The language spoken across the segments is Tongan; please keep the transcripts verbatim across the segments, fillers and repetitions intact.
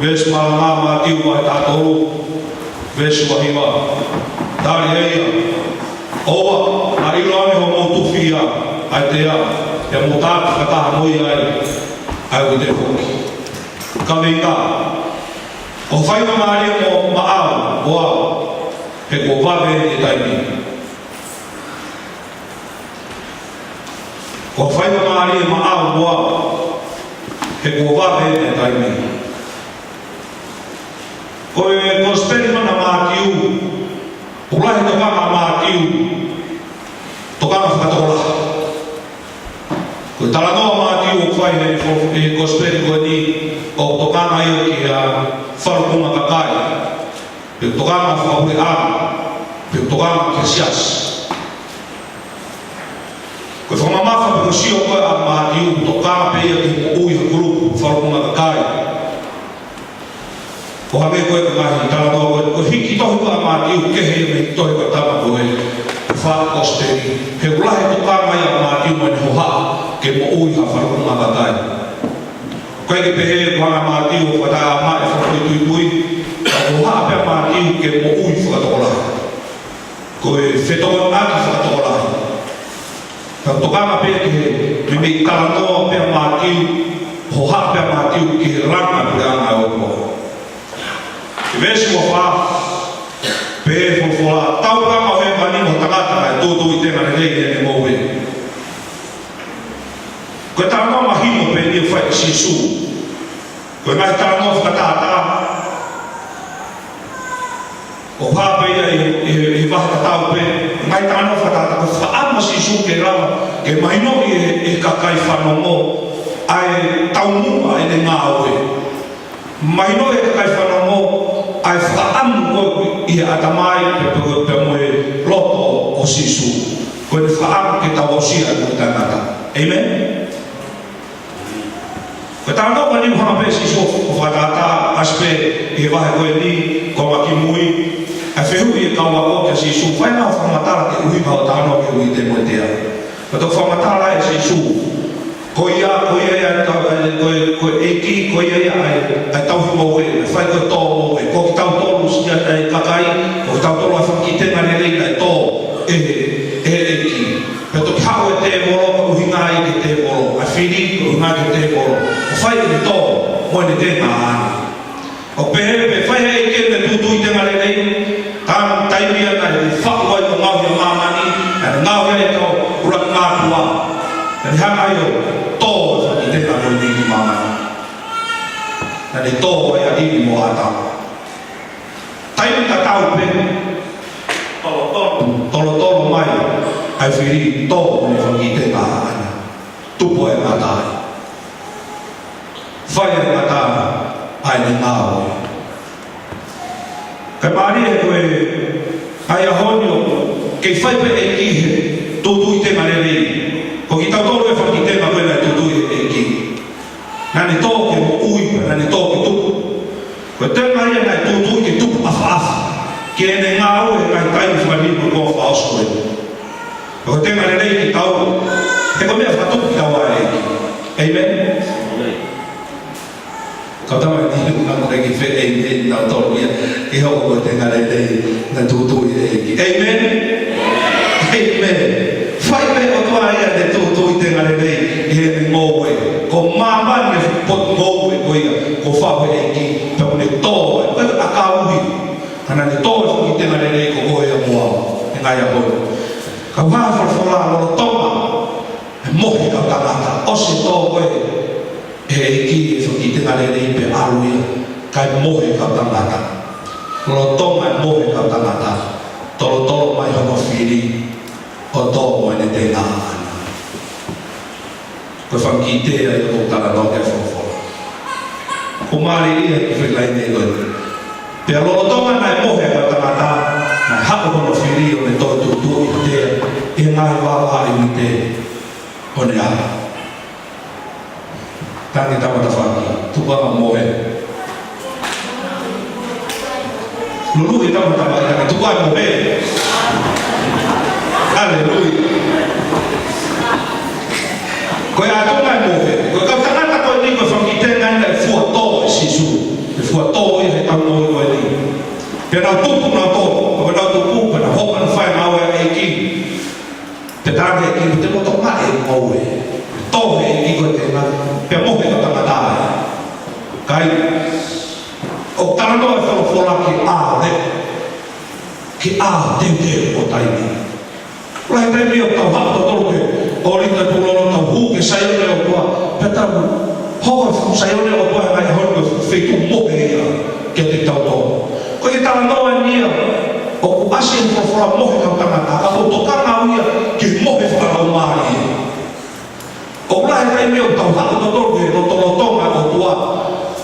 Veesi malanga, Mātiu vahe taha tolu, veesi uahiva. Tali ʻe ia: ʻOua naʻa ʻilo ange hoʻomou tufi ʻa e tea, pea mou taʻaki fakataha mo ia ai ʻa e uite foki. Kaveinga: Ko e faingamālie maʻau mo au, he kuo vave ʻene taimi. Ko e faingamālie maʻau mo au, he kuo vave ʻene taimi. Ko e Kosipeli ʻa Mātiu, ʻoku lahi e tokanga ʻa Mātiu, tokanga fakatokolahi. Ko e talanoa ʻa Mātiu ʻoku fai he, he Kosipeli ko eni, ʻoku tokanga ia ki he falukunga kakai, pe ʻoku tokanga fakapuleʻanga, pe ʻoku tokanga ki he siasi. Ko e fakamamafa pe ko e sio ko ē ʻa Mātiu, tokanga pē ia ki he moʻui ʻa e kulupu, falukunga kakai. ʻO hangē ko e ngaahi talanoa ko ē, ko e hiki tohi ko ē ʻa Mātiu, kehe ia mei he tohi ko ē ʻa Tama ko ē, fā Kosipeli. He ʻoku lahi e tokanga ia ʻa Mātiu mo ʻene hohaʻa ki he moʻui ʻa e falukunga kakai. ʻOku ʻikai ke pehē ʻoku hanga ʻe Mātiu ʻo fakataʻeʻaongaʻi e fakafoʻituitui, ka ʻoku hohaʻa pē ʻa Mātiu ki he moʻui fakatokolahi. Ko e fetokoniʻaki fakatokolahi. Ka ʻoku tokanga pē ki he, meimei talanoa pē ʻa Mātiu, hohaʻa pē ʻa Mātiu ki he langa puleʻanga ʻo e ʻOtua. ʻI he veesi uafā, pehē ʻe he folofola: Tau langa ʻo hēvani mo ha tangata naʻe tūtuuʻi tenga lelei ʻi heʻene ngoue. Ko e talanoa mahino pē eni ʻoku fai ʻe Sīsū. Ko e ngaahi talanoa fakatātā, ʻoku hā pē ia ʻi, ʻi, ʻi he vahe tatau pē. Ngaahi talanoa fakatātā, ko e fakaʻamu ʻa Sīsū ke lava ke mahinoʻi ʻe he, ʻe he kakai fanongo ʻa e taumuʻa ʻene ngāue. Mahinoʻi ʻe he kakai fanongo ʻa e fakaʻamu ko ē ʻi he ʻatamai pea, pea, pea mo e loto ʻo Sīsū. Ko ʻene fakaʻamu ke tau aʻusia ʻa e moʻui taʻengata. ʻĒmeni? Ko e talanoa ko eni ʻoku hanga pē ʻe Sīsū ʻo fakatātā, ʻasi pē ʻi he vahe ko eni, ko e ngaahi kimui, ʻa e fehuʻi ʻa e kau ako kia Sīsū, fai mai ha fakamatala koeʻuhi ko hoʻo talanoa ki he uite mo e tea. Pea toki fakamatala ʻe Sīsū: Ko ia, ko ia ia, ko e, ko e ʻEiki, ko ia ia ʻa e, ʻa e tauhi ngoue, ʻa e fai ko ē tō ngoue, ko kitautolu siʻi ʻa e kakai, ko kitautolu ʻa e fanga kiʻi tenga lelei naʻe tō ʻe he, ʻe he ʻEiki. Pea toki haʻu e tēvolo, ko e ʻuhinga ia ki he tēvolo, ʻa e fili, ko e ʻuhinga ia ki he tēvolo, ʻo fai ʻene tō mo ʻene tenga ʻaʻana. ʻOku pehē pē, fai ʻe he ʻEiki ʻene tūtuuʻi tenga lelei, ka ko e taimi ia naʻe faʻu ai ʻo ngaohi ʻa māmani, naʻe ngaohi ai e kau ʻuluaki mātuʻa, naʻe hanga ai ʻo tō e fanga kiʻi tenga ko eni ki māmani. Naʻe tō ai ʻa ʻIvi mo ʻĀtama. Taimi tatau pē, tolotolo, tolotolo mai ʻa e fili, tō ʻene fanga kiʻi tenga ʻaʻana, tupu ai e ngata ai. Fai ai e ngata ʻa ʻene ngāue. Kae mālie ko e ʻaho ni ʻoku kei fai pē ʻe he ʻEiki e tūtuuʻi tenga lelei. Ko kitautolu e fanga kiʻi tenga ko ē naʻe tūtuuʻi ʻe he ʻEiki. Naʻa ne tō ke moʻui, naʻa ne tō ke tupu. Ko e tenga ia naʻe tūtuuʻi ke tupu ʻafaʻafa, ke ne ngāue he ngaahi taimi fakamili mo e kuonga fakaʻosi ko ē. Ko e tenga lelei kitaua, he ko e meʻa fakatupu kitaua ʻe he ʻEiki. ʻĒmeni? Kau tama ni, ʻoku nau kei fai ʻēmeni, nau tolu ia, ke hoko ko e tenga lelei naʻe tūtuuʻi ʻe he ʻEiki. ʻĒmeni? ʻĒmeni. Fai pē ʻe he ʻOtua ia ʻene tūtuuʻi tenga lelei ʻi heʻene ngoue. Ko māmani e potu ngoue ko ia kuo faʻu ʻe he ʻEiki, pea mo ʻene tō, ʻe, ʻe, ʻakauhi. Ka naʻa ne tō e fanga kiʻi tenga lelei ko koe mo au, he ngaahi ʻaho ni. Ka ʻoku hā he folofola, lolotonga e mohe e kau tangata, ʻosi e tō ko ē ʻe he ʻEiki e fanga kiʻi tenga lelei pea ʻalu ia, kae mohe e kau tangata. Lolotonga e mohe e kau tangata, tolotolo mai hono fili ʻo tō mo ʻene tenga ʻaʻana. Ko e fanga kiʻi tea ia ʻoku talanoa ki ai e folofola. Ko e mālie ia e kiʻi foʻi laine ko eni. Pea lolotonga naʻe mohe e kau tangata, naʻe haʻu hono fili ʻo ne toe tūtuuʻi e tea ʻi he ngaahi vaʻa ʻi he uite ʻo ne ʻalu. Tangi e tama tafaʻaki, tuku ā hoʻo mohe. Luluʻi e tama tafaʻaki, tangi, tuku ā hoʻo mohe. Haleluia. Ko e ʻatunga e mohe. Ko e kau tangata ko eni ko e fanga kiʻi tenga ia naʻe fua tō ʻe Sīsū. Naʻe fua Kae ʻoku talanoa e folofola ki he ʻā ʻo e, ki he ʻā ʻo e teuteu ʻo taimi. Lahi e taimi ʻoku tau haʻu tautolu ki he ʻōlita tulolo, tau hū ki he Saione ʻo e ʻOtua, pea tau hoko e fuʻu Saione ʻo e ʻOtua he ngaahi ʻaho ni ko e feituʻu mohe ia kiate kitautolu. Ko e talanoa eni ia ʻoku ʻasi he folofola mohe kau tangata, ka ʻoku tokanga au ia ki he mohe fakalaumālie. ʻOku lahi e taimi ʻoku tau haʻu tautolu ki he lotolotonga ʻo e ʻOtua.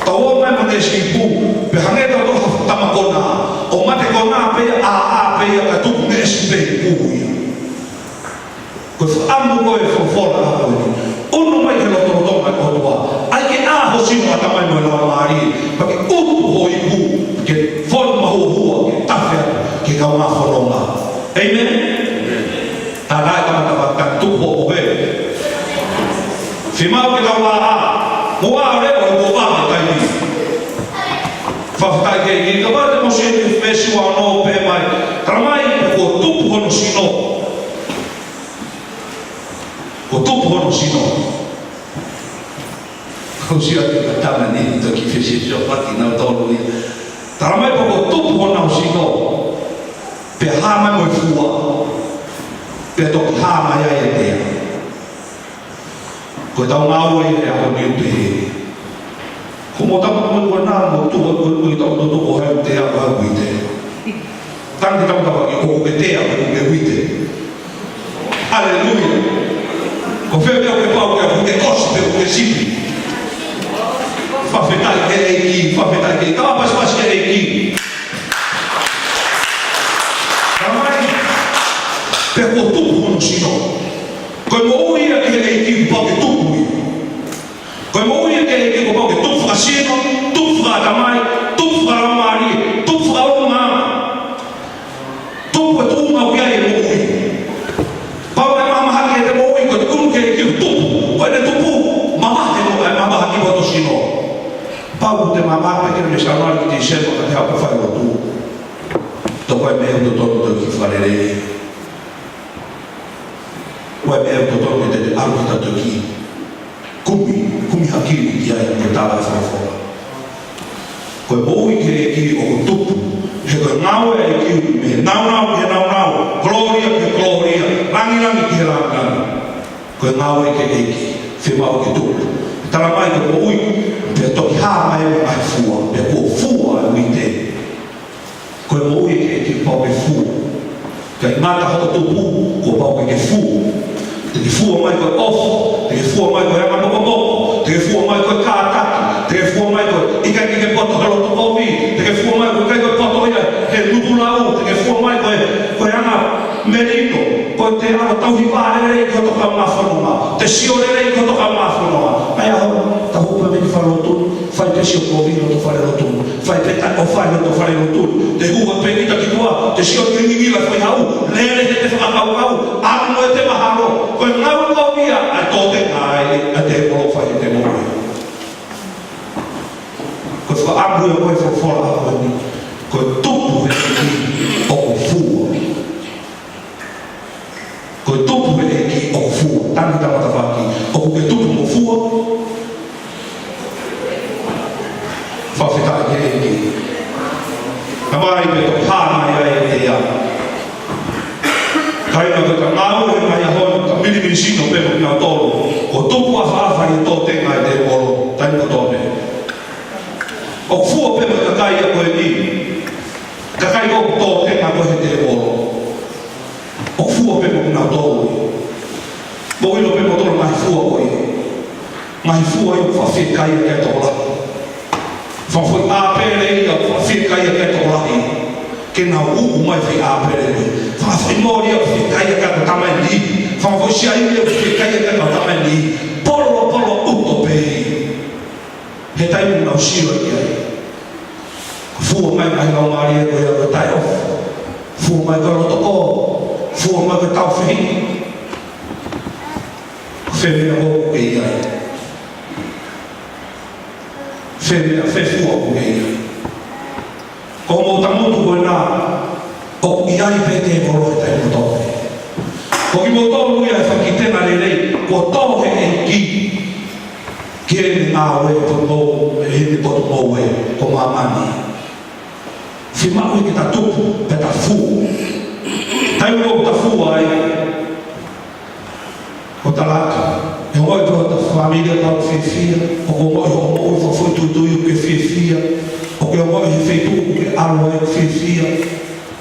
Tau ō mai mo e neʻesi ipu, pea hangē tautolu ha tama konā. ʻO mate konā pē ia, ʻā, ʻā pē ia, ka tuku neʻesi pē ipu ia. Ko e fakaʻamu ko ē e folofola ko eni. ʻUnu mai ki he lotolotonga ʻo e ʻOtua. ʻAi ke ʻā ho sino, ʻatamai mo e laumālie. Pea ke utu ho ipu, ke fonu mahuohua, ke tafe atu ki he kaungā fononga. ʻĒmeni? Tānaki e kamata fakatupu ʻo e. Fiemaʻu ke tau ʻā, ʻā. Mou ʻā leva ʻo vave taimi. Fakafetaʻi ki he ʻEiki. Kapau te mou sio ki he veesi ua ono, pehē mai: Talamai pē kuo tupu hono sino. Kuo tupu hono sino. Kau sio atu ki he tama ni, toki fesiosiofaki nautolu ia. Talamai pē kuo tupu honau sino, pea hā mai mo e fua, pea toki hā mai ai e tea. Ko ʻetau ngāue ia he ʻaho ni ʻoku pehē. Ko mo tama ko mo na mo tu ko ko tau to to ko hai tea, ko hai uite. Tangi tau tama ki ʻoku ke tea, ʻoku ke uite. Haleluia. Ko fē meʻa ʻoku ke pau ki ai, ʻoku ke kosi pe ʻoku ke sipi? Fakafetaʻi ki he ʻEiki, fakafetaʻi ki he ʻEiki. Tau pasipasi ki he ʻEiki. Talamai pē kuo tupu hono sino. Ko e moʻui ia ki he ʻEiki kuo pau ke tupu ia. Ko e moʻui ia ki he ʻEiki kuo pau ke tupu fakasino, tupu fakaʻatamai, tupu fakalaumālie, tupu fakaʻulungaanga. Tupu e tuʻunga ʻoku ʻi ai e moʻui. Pau e mahamahaki ʻete moʻui, ko e tuʻunga ki he ʻEiki ʻoku tupu. Ko ʻene tupu, mamahi mo e mahamahaki ʻo hoto sino. Pau te mamahi pē ki he mei Sānuali ki Tīsema ka te haʻu ʻo fai lotu. Tau ko e meʻa ʻoku totonu ke tau kiʻi fakalelei. Ko e meʻa ʻoku totonu ke te te ʻalu ke tau toki kumi, kumi hakili ki ai, ko e tala e folofola. Ko e moʻui ki he ʻEiki ʻoku tupu, he ko e ngāue ʻa e ʻEiki mei he nāunau ki he nāunau, kolōlia ki he kolōlia, langilangi ki he langilangi. Ko e ngāue ki he ʻEiki, fiemaʻu ke tupu. Talamai ko e moʻui, pea toki hā mai e ngaahi fua, pea kuo fua e uite. Ko e moʻui ki he ʻEiki pau ke fua. Kae ngata hoʻo tupu, kuo pau ke ke fua. Te ke fua mai ko e ʻofa, te ke fua mai ko e anga mokomoko, te ke fua mai ko e kātaki, te ke fua mai ko e ʻikai ke ke poto he loto kovi, te ke fua mai ko e ʻikai ko e poto ia he lutulau, te ke fua mai ko e, ko e anga melino, ko e te anga tauhi vā lelei ki hoto kaungā fononga, te sio lelei ki hoto kaungā fononga. ʻAi ʻaho, tau hū pē mei fale lotu, fai pē sio kovi ʻi loto fale lotu. Fai pē taʻe ʻofa ʻi loto fale lotu. Te hū pē kita ki tuʻa, te sio ki he ngingila fai hau, lele he te fakakaukau, ʻalu mo e te mahalo. Ko e ngāue kovi ia ʻa e tōtenga ʻa e, ʻa e tēvolo fai he te moʻui. Ko e fakaʻamu ia ko e folofola ko eni. Ko e tupu he ʻEiki ʻoku fua. Ko e tupu he ʻEiki ʻoku fua. Tangi tama tafaʻaki. ʻOku ke tupu mo fua? Fakafetaʻi ki he ʻEiki. Talamai pē toki hā mai ai e tea. Kāinga, ko ʻeta ngāue he ngaahi ʻaho ni, ta milimili sino pē mo kinautolu. Ko e tupu ʻafaʻafa ʻi he tōtenga ʻa e tēvolo. Taimi kotoa pē. ʻOku fua pē mo e kakai ia ko eni. Kakai ʻoku tōtenga ko ē he tēvolo. ʻOku fua pē mo kinautolu. Mou ʻilo pē moutolu ngaahi fua ko ē. Ngaahi fua ia ʻoku faʻa fiekaia ki ai e tokolahi. Fanga foʻi ʻāpele ia ʻoku faʻa fiekaia ki ai e tokolahi. Ke nau uʻu mai foʻi ʻāpele ko ē. Fanga foʻi moli ia ʻoku fiekaia ki ai e kau tamaiki. Fanga foʻi siaile ia ʻoku fiekaia ki ai e kau tamaiki. Polopolo ʻuto pē. He taimi ʻoku nau sio ki ai. Fua mai ngaahi laumālie ko ia ʻoku taʻeʻofa. Fua mai ko e loto kō. Fua mai ko e taufehiʻa. Fē meʻa ʻoku ke ʻi ai? Fē meʻa, fē fua ʻoku ke ʻi ai? Ko hoʻomou tangutu ko ena, ʻoku ʻi ai pē tēvolo he taimi kotoa pē. Ko kimoutolu ia ʻe fakakitenga lelei, kuo tō he ʻEiki. Ke ne ngāue poto, ʻi he poto ngoue ko māmani. Fiemaʻu ke ta tupu, pea ta fua. Taimi ʻoku ta fua ai, ʻoku tala atu, ʻe ongoʻi pē hota fāmili ʻoku fiefia, ʻoku ongoʻi hoʻo moʻui fakafoʻituitui ʻoku ke fiefia, ʻoku ke ongoʻi he feituʻu ʻoku ke ʻalu ai ʻoku fiefia.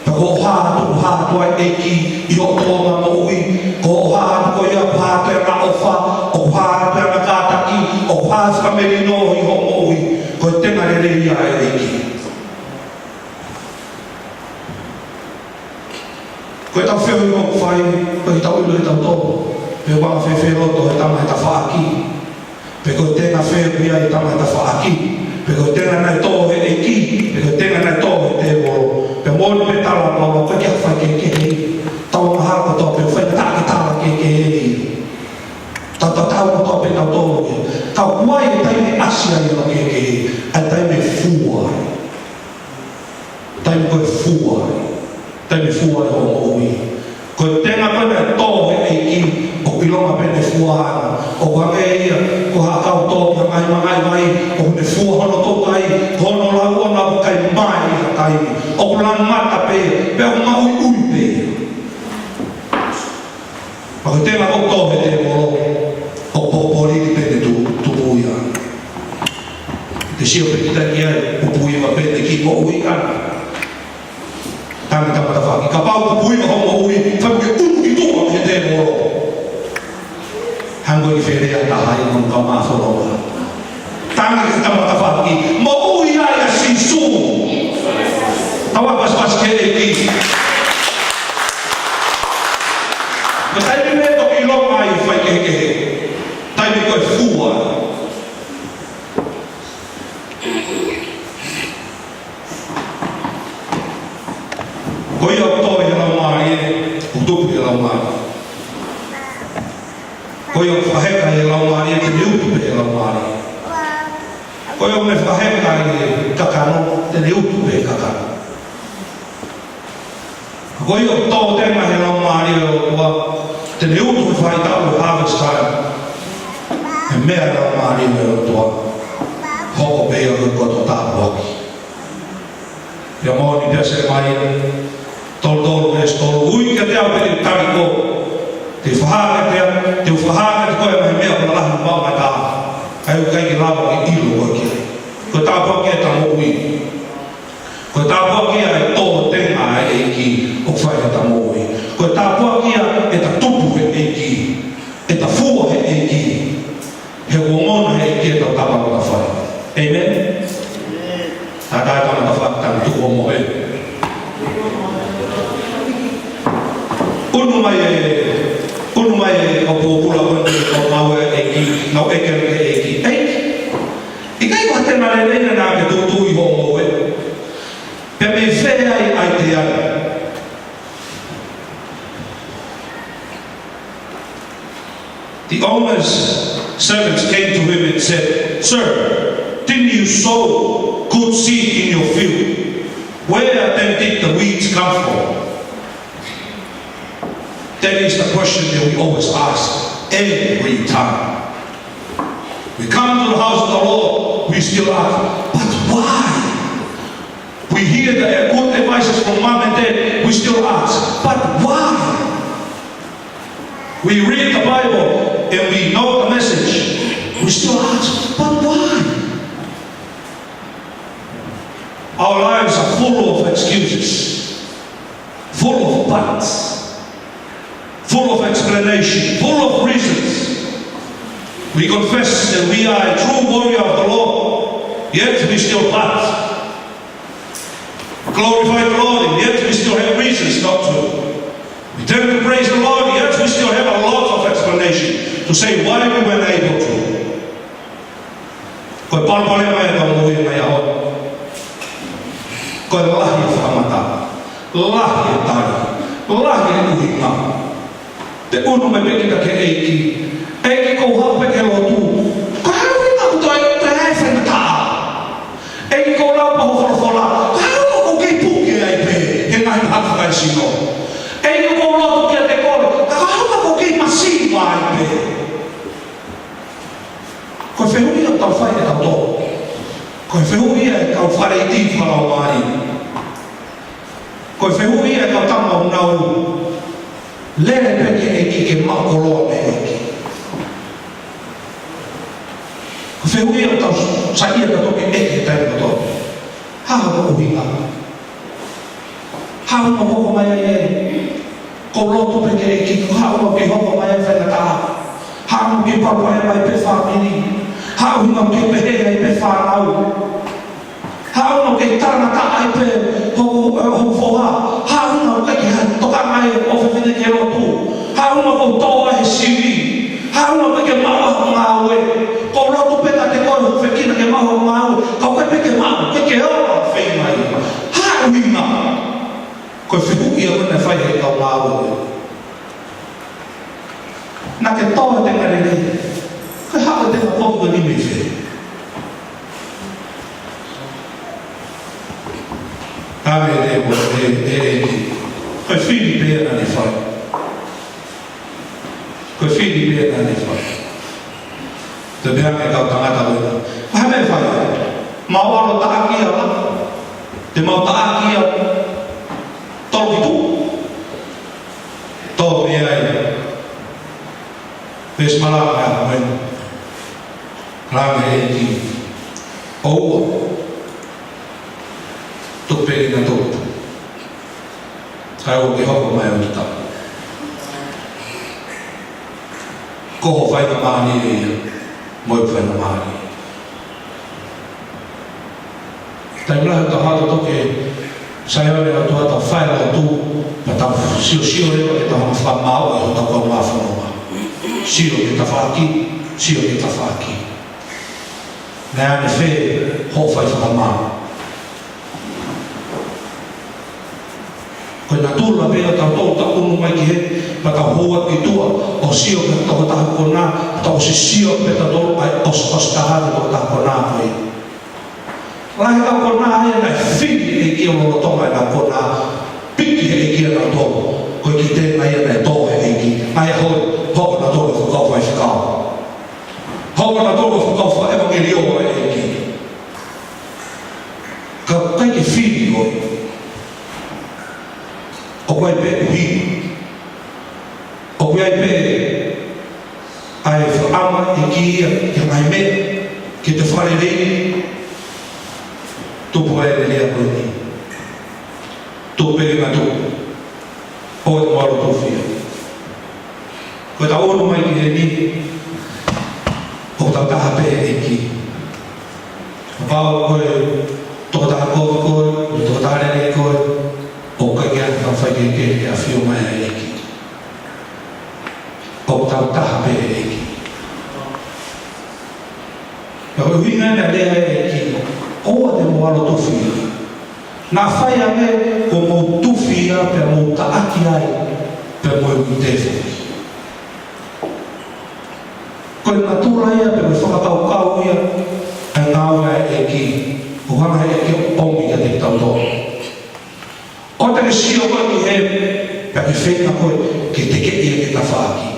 Pea ko hoʻo hā atu, ko hoʻo hā atu ai ʻEiki ʻi hoʻo tōʻonga moʻui, ko hoʻo hā atu ko ia, ko hoʻo hā atu ʻa e ʻofa, ko hoʻo hā atu ʻa e kātaki, ko hoʻo hā atu ʻa e melino ʻi hoʻo moʻui, ko e tenga lelei ia ʻa e ʻEiki. Ko ʻetau feohi ʻoku fai, ko ʻetau ʻilo ʻe tautolu pe ʻoku anga fēfē e loto ʻo e tama he tafaʻaki. Pe ko e tenga fē ʻoku ʻi ai e tama he tafaʻaki. Pe ko e tenga naʻe tō he ʻEiki. Pe ko e tenga naʻe tō he tēvolo. Pea moʻoni pē tala ʻa Paula, ʻoku ʻikai ke fai kehekehe. Tau mahalo kotoa pē ʻoku fai, ka ʻikai ke tala kehekehe. Tau tatau kotoa pē tautolu. Ka ʻoku ʻi ai e taimi ʻe ʻasi ai hono kehekehe. ʻA e taimi ʻe fua ai. Taimi ko ē ʻe fua ai. Taimi ʻe fua ai hoʻo moʻui. Ko e tenga ko ē naʻe tō he ʻEiki, ʻoku ʻilonga pē ʻene fua ʻana. ʻOku hangē ia ko ha ʻakau tō ki ha ngaahi mangaʻi vai, ʻoku ne fua hono toutai, ko hono lau ʻona ʻoku ʻikai mae ia ha taimi. ʻOku langata pē, pea ʻoku maʻuiʻui pē. Pea ko e tenga ʻoku tō he tēvolo, ʻoku poʻupoʻuli pē ʻene tu-, tupu ia. Te sio pē kita ki ai, ʻoku puiva pē ʻene kiʻi moʻui ʻana. Tangi tama tafaʻaki, kapau ʻoku puiva hoʻo moʻui, fai ke ʻunu ki tuʻa he tēvolo. Hangē ko e fēlea taha ʻi hono kau māfoloa. Tangi tama tafaʻaki, moʻui ai ʻa Sīsū. Tau ʻai pasipasi ki he ʻEiki. Ko e taimi ʻe toki ʻilonga ai e fai kehekehe. Taimi ko ē ʻe fua. Ko ia ʻoku tō ʻi he laumālie, ʻoku tupu ʻi he laumālie. Ko ia ʻoku fakaheka ʻi he laumālie, te ne utu pē he laumālie. Ko ia ʻoku ne fakaheka ʻi he kakano, te ne utu pē he kakano. Ko ia ʻoku tō tenga he laumālie ʻo e ʻOtua, te ne utu he faʻahitaʻu, harvest time. He meʻa laumālie ʻo e ʻOtua, hoko pē ia ko e koto tāpuaki. Pea moʻoni pē ʻa Selemaia tolu tolu veesi tolu, ui kiate au pea te u tali koe. Te u fakahā kiate, te u fakahā kiate koe ʻa e ngaahi meʻa ʻoku lalahi mo maʻu ngataʻanga. ʻA ia ʻoku ʻikai ke lava ke ʻilo koe ki ai. Ko e tāpuaki ʻeta moʻui. Ko e tāpuaki ia e tō tenga ʻa e ʻEiki ʻoku fai heʻeta moʻui. Ko e tāpuaki ia ʻeta tupu he ʻEiki. ʻEta fua he ʻEiki. He ʻoku ongona he ʻEiki ʻetau tapa ʻoku ta fai. ʻĒmeni? Tata e tama tafaʻaki, tau tuku ʻo mohe. ʻUnu mai e, ʻunu mai e kau pōpula ko eni, kau mau e ʻEiki, nau ʻeke ki he ʻEiki. ʻEiki, ʻikai ko ha tenga lelei ena naʻa ke tuʻutuʻu ʻi hoʻo moʻui? Pea mei fē ai ʻa e tenga? The owner's servants came to him and said, "Sir, didn't you sow good seed in your field? Where then did the weeds come from?" That is the question that we always ask every time. We come to the house of the Lord, we still ask, "But why?" We hear the good advices from mom and dad, we still ask, "But why?" We read the Bible and we know the message, we still ask, "But why?" Our lives are full of excuses, full of buts, full of explanation, full of reasons. We confess that we are a true warrior of the Lord, yet we still but. Glorify the Lord, and yet we still have reasons not to. We tend to praise the Lord, yet we still have a lot of explanation to say why we weren't able to. Ko e palopalema ia ʻetau moʻui he ngaahi ʻaho ni. Ko e lahi e fakamatala, lahi e tali, lahi e ʻuhinga. Te ʻunu mai pē kita ki he ʻEiki. ʻEiki, ʻoku ou haʻu pē ki he lotu. Ko e hā e ʻuhinga ʻoku toe, toe ʻi ai e faingataʻa? ʻEiki, ʻoku ou lau pē hoʻo folofola. Ko e hā e ʻuhinga ʻoku ou kei puke ai pē he ngaahi mahaki fakaesino? ʻEiki, ʻoku ou lotu kiate koe. Ka ko e hā e ʻuhinga ʻoku ou kei masiva ai pē? Ko e fehuʻi fai ʻe tautolu. Ko e fehuʻi ia ʻa e kau faleiti fakalaumālie. Ko e fehuʻi ia ʻa e kau tama ʻoku nau lele pē ki he ʻEiki ke maʻu koloa mei he ʻEiki. Ko e fehuʻi ia ʻoku tau saiʻia tautolu ke ʻeke he taimi kotoa. Hā hono ʻuhinga? Hā hono hoko mai ai ē? Ko e lotu pē ki he ʻEiki, hā hono kei hoko mai ai e faingataʻa? Hā hono kei palopalema ai pē fāmili? Hā hono kei pehē ai pē fānau? Hā hono kei talangataʻa ai pē hoku, eh, hoku foha? Hā hono kei ke ha toka mai ʻofefine ki he lotu? Hā hono kei tō ai he sivi? Hā hono kei ke maʻu ai hoku ngāue? Ko e lotu pē kiate koe hoku fekina ke maʻu hoku ngāue, ka ʻoku ʻikai pē ke maʻu, ʻikai ke ola feinga ia. Hā e ʻuhinga? Ko e fehuʻi ia ko ē naʻe fai ʻe he kau ngāue. Naʻa ke tō he tenga lelei, ko e hā e tenga kovi ko eni mei fē? Ame te mo e, e, e, ko e fili pē naʻa ne fai. Ko e fili pē naʻa ne fai. Te pehē ange kau tangata ko ē, ko e hā e meʻa ʻe fai? Mau ʻalu ʻo taʻaki ia la. Te mau taʻaki ia tolu ki tuʻa. Tō mei ai. Veesi malanga ʻa e ʻaho ko ē. Langi ʻEiki. ʻOua. Tuku pē ke na tupu. Kae ʻoua ke hoko mai ʻo tuta. Ko hoʻo faingamālie ia, mo ʻeku faingamālie. Taimi lahi ʻoku tau hanga tautolu ke saiʻia ʻi he ʻOtua, tau fai lotu, pea tau siosio leva ke tau hanga ʻo fakamaauʻi hotau kaungā fononga. Sio ki he tafaʻaki, sio ki he tafaʻaki. Naʻe ʻi fē hoʻo fai fakamaau? Ko e natula pē ʻo tautolu ʻoku tau ʻunu mai ki hē, pea tau hū atu ki tuʻa ʻo sio ki he tokotaha konā, tau ʻosi sio pē tautolu ai ʻosi, ʻosi taha ki he tokotaha konā ko ē. Lahi e kau konā ia naʻe fili ʻe he ʻEiki ʻo lolotonga ʻenau konā, piki ʻe he ʻEiki ʻa nautolu, ko e kiʻi tenga ia naʻe tō ʻe he ʻEiki, ʻa ia ʻoku hoko nautolu ko e kau faifekau. Hoko nautolu ko e kau fakaʻevangeliō ʻa e ʻEiki. Ka ʻoku ʻikai ke fili ʻo ʻoku ʻi ai pē ʻuhinga. ʻOku ʻi ai pē ʻa e fakaʻamu ʻa e ʻEiki ia ki he ngaahi meʻa, ke te fakalelei. Tupu ai e lea ko eni. Tupu pē ke na tupu. ʻOua te mau ʻalu ʻo tufi ia. Ko ʻetau ʻunu mai ki heni, ʻoku tau taha pē he ʻEiki. Kapau ko e tokotaha kovi koe, ko e tokotaha lelei koe, ʻoku ʻikai ke ʻi ai ha faikehekehe he ʻafio mai ʻa e ʻEiki. ʻOku tau taha pē he ʻEiki. Pea ko e ʻuhinga ia naʻe lea ai e ʻEiki, ʻoua te mou ʻalu ʻo tufi ia. Naʻa faifai ange kuo mou tufi ia pea mou taʻaki ai, pea mo e uite foki. Ko e natula ia, pea mo e fakakaukau ia ʻa e ngāue ʻa e ʻEiki, ʻoku hanga ʻe he ʻEiki ʻo ʻomi kiate kitautolu. ʻOua te ke sio koe ki hē, pea ke feinga koe ke tekeʻi ia ki he tafaʻaki.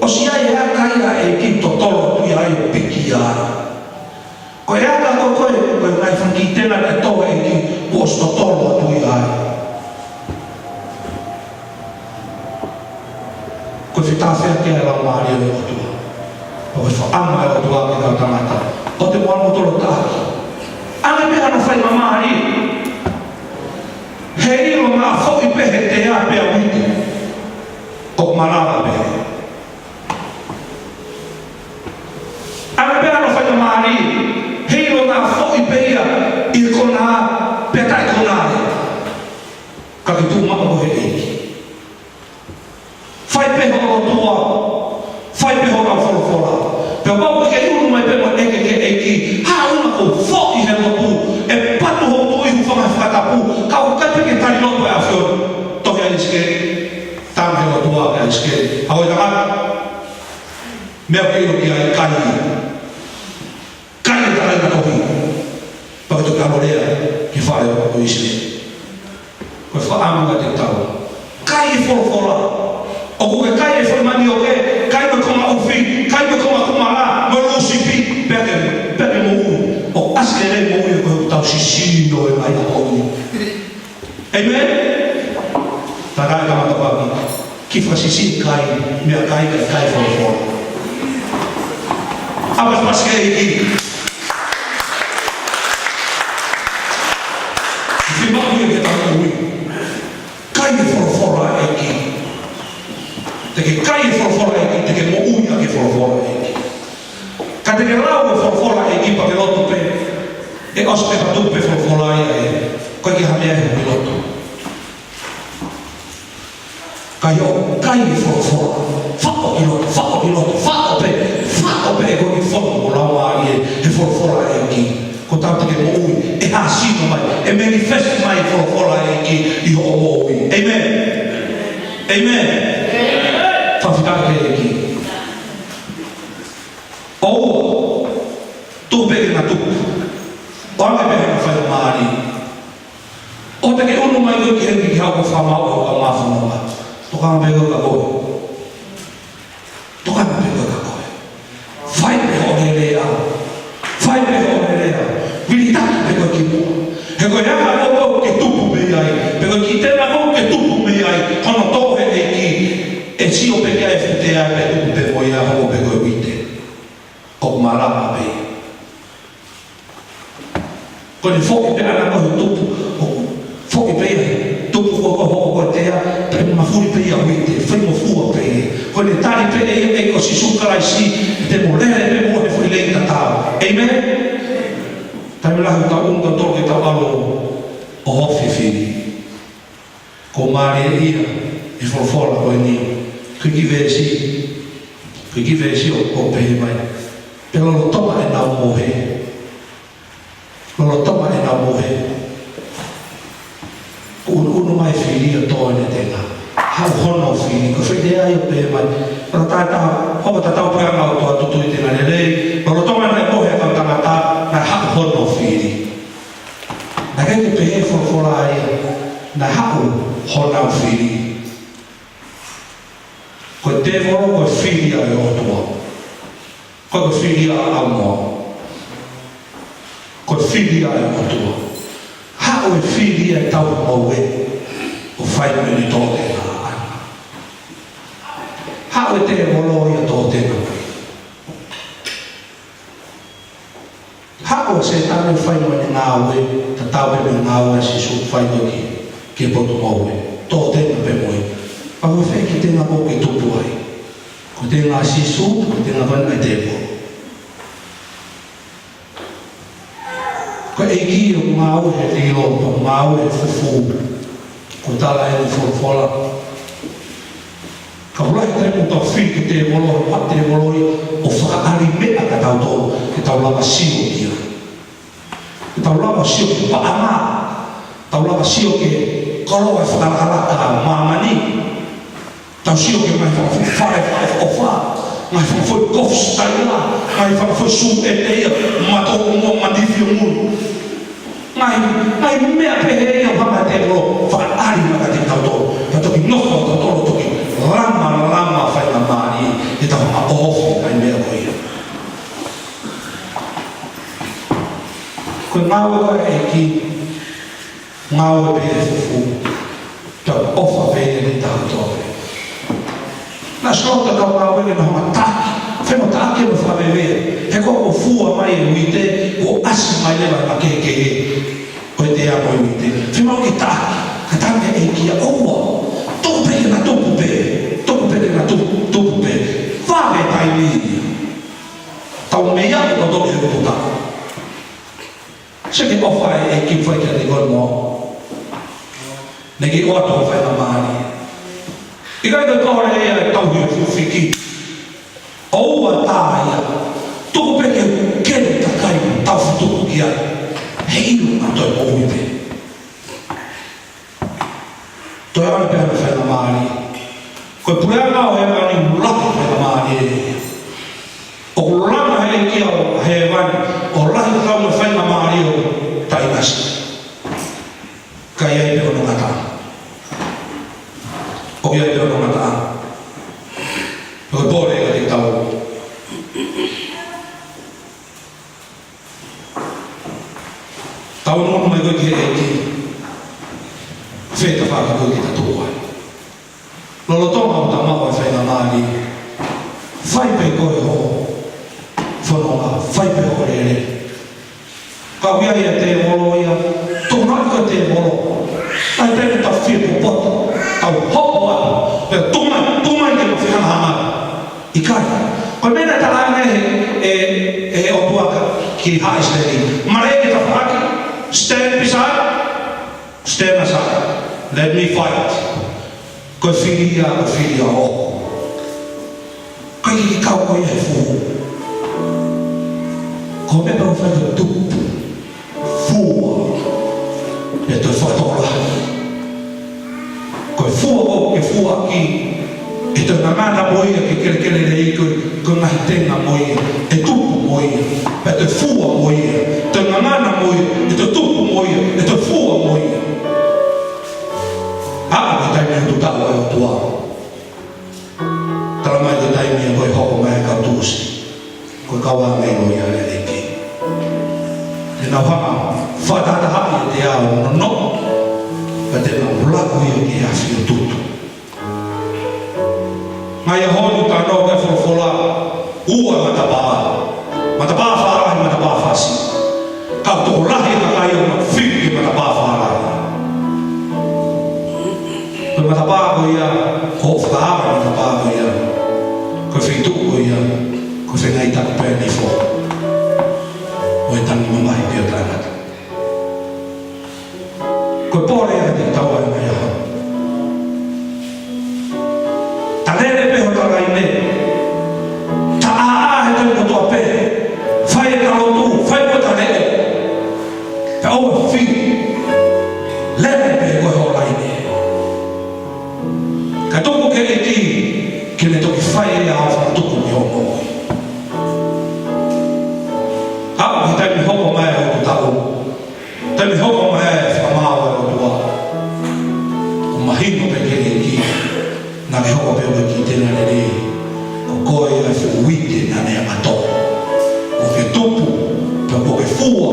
ʻOsi ʻi ai e aka ia ʻa e ʻEiki ʻoku totolo atu ia ai ʻo piki ia ai. Ko e aka ko ē, ko e, ko e ngaahi fanga kiʻi tenga naʻe tō ʻe he ʻEiki, kuo ʻosi totolo atu ia ai. Ko e fetāfeaki ʻa e Laumālie ʻo e ʻOtua. Ko e fakaʻamu ʻa e ʻOtua ki he kau tangata. ʻOua te mou ʻalu ʻo tolo taʻaki. Ange pē hano faingamālie. Heiʻilo naʻa foʻi pē he tea pea uite, ʻoku malava pē. Ange pē hano faingamālie, heiʻilo naʻa foʻi pē ia ʻi he konā pea taʻekonā. Ka ke tuʻu maʻu koe he ʻEiki. Fai pē hoʻo lotua, fai pē hoʻo lau folofola. Pea kapau ʻoku ke ʻunu mai pē mo ʻeke ki he ʻEiki, hā e ʻuhinga kuo u foʻi he lotu, ʻe patu hoku tuʻi, hūfanga he fakatapu, ka ʻoku ʻikai pē ke tali lotu ʻe he ʻAfiona. Tohi ʻa ʻIsikeli, tala he lotua ʻa ʻIsikeli. ʻA ko e tangata, meʻa ke ʻilo ki ai, kai ia. Kai e tangata tohi. Pea ke toki ʻalu ʻo lea ki he fale ʻo ʻIsileli. Ko e fakaʻamu kiate kitaua. Kai e folofola. ʻOku ke kai e foʻi manioke, kai mo e konga ʻufi, kai mo e konga kumala, mo e lūsipi. Pea ke, pea ke moʻui, ʻo ʻasi lelei moʻui ʻo ko e tau sisino e ngaahi ʻaho ni. ʻĒmeni? Takae ka matapaki, kiʻi fakasisi kai, meʻakai kae kai folofola. ʻApasipasi ki he ʻEiki. Fiemaʻu ia ke tau moʻui. Kai e folofola ʻa e ʻEiki. Te ke kai e folofola ʻa e ʻEiki, te ke moʻui ʻaki e folofola ʻa e ʻEiki. Ka te ke lau e folofola ʻa e ʻEiki pea ke lotu pē, ʻe ʻosi pē ka tupu pē folofola ia ē, ʻoku ʻikai ke ʻi ai ha meʻa ʻi ho loto. Ka ʻio, kai e folofola, faʻo ki loto, faʻo ki loto, faʻo pē, faʻo pē ko e kiʻi fono mo lau mai ē, he folofola ʻa e ʻEiki. Ko e taimi te ke moʻui, ʻe hāsino mai, ʻe manifest mai e folofola ʻa e ʻEiki ʻi hoʻo moʻui. ʻĒmeni. ʻĒmeni. Fakafetaʻi ki he ʻEiki. ʻOua, tuku pē ke na tuku. ʻOange pē ha faingamālie. ʻOua te ke ʻunu mai koe ki heni ke haʻu ʻo fakamaau ʻo ka mafononga. Tokanga pē koe kia koe. Tokanga pē koe kia koe. Fai pē hoʻo lelei. Fai pē hoʻo lelei. Vilitaki pē koe ki muʻa. He ko e anga ʻoʻou ke tupu mei ai. Pe ko e kiʻi tena ʻoʻou ke tupu mei ai. Hono tō he ʻEiki. ʻE sio pē ki ai e fuʻu tea pea tupu pē mo ia, hoko pē ko e uite. ʻOku malava pē ia. Ko ʻene foki pē ʻana ko e tupu, ʻo foki pē ia, tupu ko e, ko e, ko e tea, pea mafuli pē ia uite, faingofua pē ia. Ko ʻene tali pē ia ʻe ko Sīsū Kalaisi, te mo lele pē mo e foʻi lei tatau. ʻĒmeni? Taimi lahi ʻoku tau ʻunu tautolu ke tau ʻalu ʻo ofi e fili. Ko e mālie ia e folofola ko eni. Ko e kiʻi veesi, ko e kiʻi veesi ʻoku pehē mai, pea lolotonga ʻenau mohe. Lolotonga ʻenau mohe, kuo ʻunuʻunu mai e fili ʻo tō ʻene tenga. Haʻu hono fili, ko e fili ia ʻoku pehē mai. Lolotonga ʻenau, hoko tatau pē ʻa e ngaahi ʻOtua tutu ʻi he tenga lelei. Lolotonga ʻenau mohe ʻa e kau tangata, naʻe haʻu hono fili. Naʻe ʻikai ke pehē folofola ia, naʻe haʻu honau fili. Ko e tēvolo ko e fili ʻa e ʻOtua. Ko e fili ʻa ʻAumoa. Ko e fili ʻa e ʻOtua. Haʻu e fili ʻa e tau moʻui ʻo fai mo ʻene tō tenga. Haʻu e tēvolo ia ʻo tō tenga. Haʻu ʻa Sētane ʻo fai mo ʻene ngāue, tatau pē mo e ngāue ʻa Sīsū ʻoku fai ko ē ki he potu moʻui. Tō tenga pē mo ia. Pea ko fē e kiʻi tenga ʻoku ke tupu ai? Ko e tenga ʻa Sīsū, ko e tenga pē ʻa e tēvolo. Ko e ʻEiki ʻoku ngāue he lilo, ʻoku ngāue he fufū. Ko e tala ʻeni ʻa e folofola. Ka ʻoku lahi e taimi ʻoku tau fili ki he tēvolo, ʻa e tēvolo ia ʻo fakaʻalimeʻa kitautolu, ke tau lava sio ki ai. Ke tau lava sio ki he paʻanga, tau lava sio ki he koloa ʻo e fakalakalaka ʻa māmani. Tau sio ki he ngaahi fanga foʻi fale fakaʻofoʻofa, ngaahi fanga foʻi kofu sitaila, ngaahi fanga foʻi sū ʻete ia, mato mo manifi ʻo munu. Ngaahi, ngaahi meʻa pehē ia ʻoku hanga ʻe he tēvolo ʻo fakaʻalimeʻa kiate kitautolu. Pea toki nofo kitautolu ʻo toki lamalama faingamālie ʻi heʻetau hanga ʻo ofi e ngaahi meʻa ko ia. Ko e ngāue ʻa e ʻEiki, ngāue pē he fufū. Tau ʻofa pē ia ʻi he taha kotoa pē. Naʻe ʻosi loto ʻetau ngāue ke na hanga ʻo taʻaki, fengo taʻaki mo fakaveve. He ko e fua mai e uite, kuo ʻasi mai leva e makehekehe ʻo e tea mo e uite. Fiemaʻu ke taʻaki, ka tala ʻe he ʻEiki ia ʻoua. Tuku pē ke na tupu pē, tuku pē ke na tupu, tupu pē. Fale taimi ia. Tau mei ai ʻo toki he kuputa. Sio ki he ʻofa ʻa e ʻEiki ʻoku fai kiate koe mo au. Naʻe kei ʻoatu hoʻo faingamālie. ʻIkai ke kole ia ʻe tauhi e fuʻu fiki. ʻOua ʻe tā ia. Tuku pē ke kele kakai tau fetuku ki ai. Heiʻilo ʻa e toe moʻui pē. Toe ʻoange pē ʻa e faingamālie. Ko e puleʻanga ʻo hēvani ʻoku lahi e faingamālie. ʻOku langa ʻe he ʻEiki ʻa hēvani, ʻo lahi tatau mo e faingamālie ʻoku taʻengata. Ka ʻi ai pē hono ngataʻanga. ʻOku ʻi ai pē hono ngataʻanga. Ko e pole ʻa kitautolu. Tau ʻunuʻunu mai ko ē ki he ʻEiki. Fē tafaʻaki ko ē ke ta tuʻu ai? Lolotonga ʻoku ta maʻu e faingamālie, fai pē ko ē hoʻo fononga, fai pē hoʻo lele. Ka ʻoku ʻi ai e tēvolo ia, tuʻu mai ko e tēvolo. ʻAi pē ke ta fie popoto, tau hopo atu, pea tuʻu mai, tuʻu mai ke ma fehangahangai. ʻIkai. Ko e meʻa naʻe talaange ʻe he, ʻe, ʻe he ʻOtua ki Haʻa ʻIsileli. Male ke tafaʻaki, stand beside, stand aside. Let me fight. Ko e fili ia, ko e fili ia ʻoʻoku. Ko e kiʻi kau ko ia he fua. Ko e meʻa pē ʻoku fai ko e tupu. Fua. Pea toe fakatokolahi. Ko e fua ʻoku ke fua ʻaki, ʻe toe ngangana mo ia ke kelekele lelei ko e, ko e ngaahi tenga mo ia, ʻe tupu mo ia, pea toe fua mo ia, toe ngangana mo ia, ʻe toe tupu mo ia, ʻe toe fua mo ia. ʻA, ko e taimi ʻoku tau ʻi ai ʻOtua. Tala mai ko e taimi ia ko ē hoko mai e kau tuʻusi, ko e kau ʻāngelo ia ʻa e ʻEiki. Te nau hanga ʻo fakatahatahaʻi ʻiate au ʻo nonoʻo, pea te nau laku ia ki he afi ʻo tutu. Ngaahi ʻaho ni ʻoku talanoa ki ai e folofola, ua matapā. Matapā fālahi, matapā fāsiʻi. Ka ʻoku tokolahi e kakai ʻoku nau fili ki he matapā fālahi. Ko e matapā ko ia, ko e fakaava matapā ko ia, ko e feituʻu ko ia, ko e fengaiʻi taku pē nifo ʻo e tangi mamahi pē ʻo taʻengata. Ko e pole ia kiate kitaua he ngaahi ʻaho ni. Ta lele pē hota laine. Ta ʻāʻā he taimi kotoa pē. Fai ʻeta lotu, fai pē ʻeta leʻo. Pea ʻoua fili. Lele pē koe ho laine. Ka tuku ki he ʻEiki ke ne toki fai ʻe ia hoʻo fakatupu mei hoʻo moʻui. ʻA, ʻi he taimi hoko mai ʻa e ʻotu taʻu. Taimi hoko mai e fakamaau ʻa e ʻOtua. ʻOku mahino pē ki he ʻEiki, naʻa ke hoko pē ko e kiʻi tenga lelei. Ko koe ʻa e fuʻu uite naʻa ne ʻato. Kuo ke tupu, pea kuo ke fua,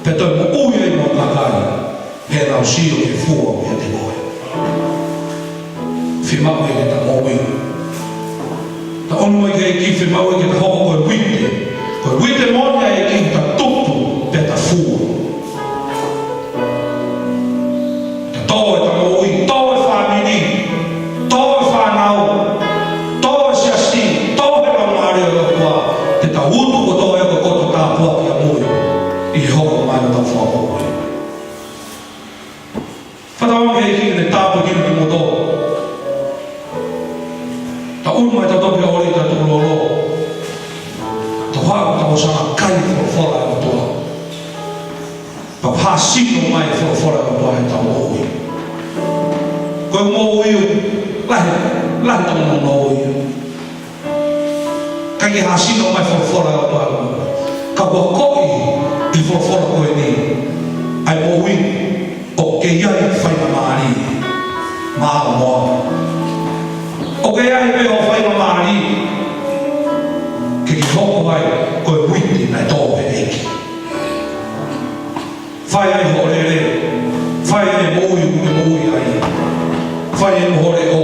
pea toe moʻui ai mo e kakai, he naʻa nau sio ki he fua ʻoku ʻiate koe. Fiemaʻu ia ke ta moʻui. Ta ʻunu mai ki he ʻEiki, fiemaʻu ia ke ta hoko ko e uite. Ko e uite moʻoni ʻa e ʻEiki, ta tupu pea ta fua. Ta tō ʻeta moʻui, tō e fāmili, tō e fānau, tō e siasi, tō e laumālie ʻo e ʻOtua, ke ta utu kotoa ia ko e koto tāpuaki ʻamui ʻi he hoko mai ʻo ʻetau fakamoʻui. Fakatauange ki he ʻEiki ke ne tāpuekina kimoutolu. Ta ʻunu mai tautolu ki he ʻoli ʻo e tukulolo. Tau haʻu, tau ʻosi ʻa e kai folofola ʻa e ʻOtua. Pea hāsino mai e folofola ʻa e ʻOtua heʻetau moʻui. Ko e moʻui lahi, lahi tō moʻui. Ka ke hāsino mai folofola ʻa e ʻOtua. Ka ʻoku akoʻi ʻe he folofola ko eni ʻa e moʻui ʻoku ʻi ai e faingamālie maʻau mo au. ʻOku ʻi ai pē hoʻo faingamālie ke ke hoko ai ko e uite naʻe tō ʻe he ʻEiki. Fai ai hoʻo lele, fai ai e moʻui ʻoku ke moʻui ai, fai ai hoʻo leʻo,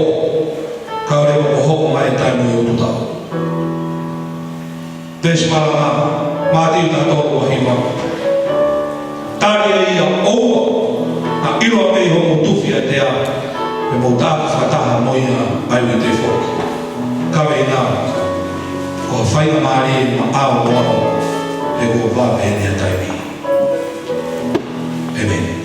kae ʻoua kuo hoko mai e taimi ʻoku tau. Veesi malanga, Mātiu taha tolu ua hiva. Tali ʻe ia, ʻOua, naʻa ʻiloa mei hoʻomou tufi ʻa e tea, pea mou taʻaki fakataha mo ia ʻa e uite foki. Kaveinga, ko ha faingamālie maʻau mo au, he kuo vave ʻene taimi. ʻĒmeni.